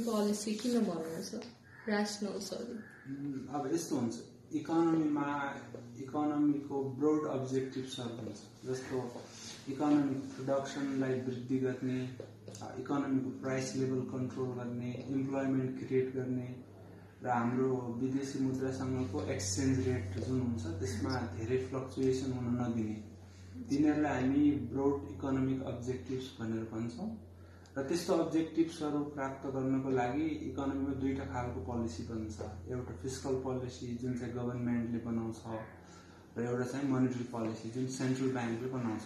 Policy किन भन्नुहुन्छ ऱ्यासनल्सहरु? अब यस्तो हुन्छ, इकोनोमीको ब्रोड अब्जेक्टिभ्सहरु हुन्छ, जस्तो इकोनोमिक प्रोडक्सनलाई वृद्धि गर्ने, इकोनोमीको प्राइस लेभल कन्ट्रोल गर्ने, इम्प्लोइमेन्ट क्रिएट गर्ने र हाम्रो विदेशी मुद्रासँगको एक्सचेन्ज रेट जुन हुन्छ त्यसमा धेरै फ्लक्चुएसन हुन नदिने, तिनीहरूलाई हामी ब्रोड इकोनोमिक अब्जेक्टिभ्स भनेर भन्छौँ। र त्यस्तो अब्जेक्टिभ्सहरु प्राप्त गर्नको लागि इकोनोमीमा दुईटा खालको पोलिसी बन्छ, एउटा फिस्कल पोलिसी जुन चाहिँ गभर्नमेन्टले बनाउँछ र एउटा चाहिँ मोनेटरी पोलिसी जुन सेन्ट्रल ब्याङ्कले बनाउँछ।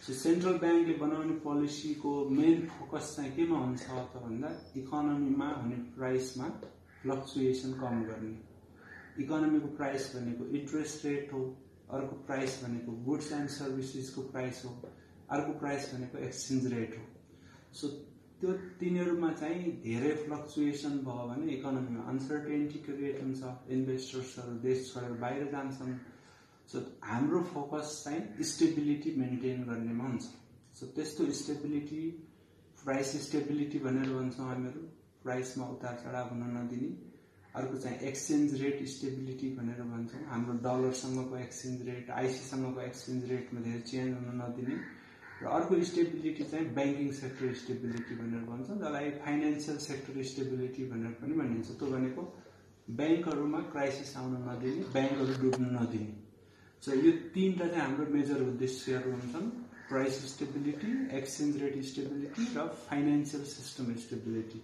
सो सेन्ट्रल ब्याङ्कले बनाउने पोलिसीको मेन फोकस चाहिँ केमा हुन्छ त भन्दा इकोनोमीमा हुने प्राइसमा फ्लक्चुएसन कम गर्ने। इकोनोमीको प्राइस भनेको इन्ट्रेस्ट रेट हो, अर्को प्राइस भनेको गुड्स एन्ड सर्भिसेसको प्राइस हो, अर्को प्राइस भनेको एक्सचेन्ज रेट हो। सो त्यो तिनीहरुमा चाहिँ धेरै फ्लक्चुएसन भयो भने इकोनोमीमा अनसर्टेनिटी क्रिएट हुन्छ, इन्भेस्टर्सहरु देश छोडेर बाहिर जान्छन्। सो हाम्रो फोकस चाहिँ स्टेबिलिटी मेन्टेन गर्नेमा हुन्छ। सो त्यस्तो स्टेबिलिटी, प्राइस स्टेबिलिटी भनेर भन्छौँ हामीहरू, प्राइसमा उतार चढाव हुन नदिने। अर्को चाहिँ एक्सचेन्ज रेट स्टेबिलिटी भनेर भन्छौँ, हाम्रो डलरसँगको एक्सचेन्ज रेट, आइसीसँगको एक्सचेन्ज रेटमा धेरै चेन्ज हुन नदिने। र अर्को स्टेबिलिटी चाहिँ ब्याङ्किङ सेक्टर स्टेबिलिटी भनेर भन्छौँ, जसलाई फाइनेन्सियल सेक्टर स्टेबिलिटी भनेर पनि भनिन्छ। त्यो भनेको ब्याङ्कहरुमा क्राइसिस आउन नदिने, ब्याङ्कहरु डुब्न नदिने। सो यो तीनटा चाहिँ हाम्रो मेजर उद्देश्यहरु हुन्छन्, price stability, exchange rate stability र फाइनेन्सियल सिस्टम स्टेबिलिटी।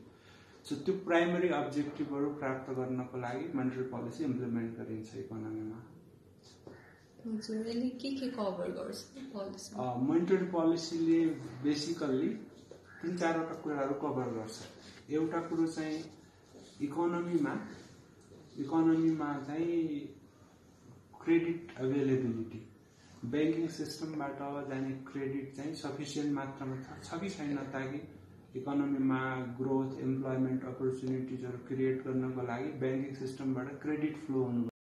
सो त्यो प्राइमरी अब्जेक्टिभहरु प्राप्त गर्नको लागि मोनेटरी पोलिसी इम्प्लिमेन्ट गरिन्छ इकोनोमीमा। हजुरले के कभर गर्छ पोलिसी? मोनेटरी पोलिसीले बेसिकली तीन चारवटा कुराहरु कभर गर्छ। एउटा कुरो चाहिँ इकोनोमीमा चाहिँ क्रेडिट अवेलेबिलिटी, ब्याङ्किङ सिस्टमबाट जाने क्रेडिट चाहिँ सफिसिएन्ट मात्रामा छ कि छैन, ताकि इकोनोमीमा ग्रोथ, एम्प्लोइमेन्ट अपर्च्युनिटिजहरु क्रिएट गर्नको लागि ब्याङ्किङ सिस्टमबाट क्रेडिट फ्लो हुनु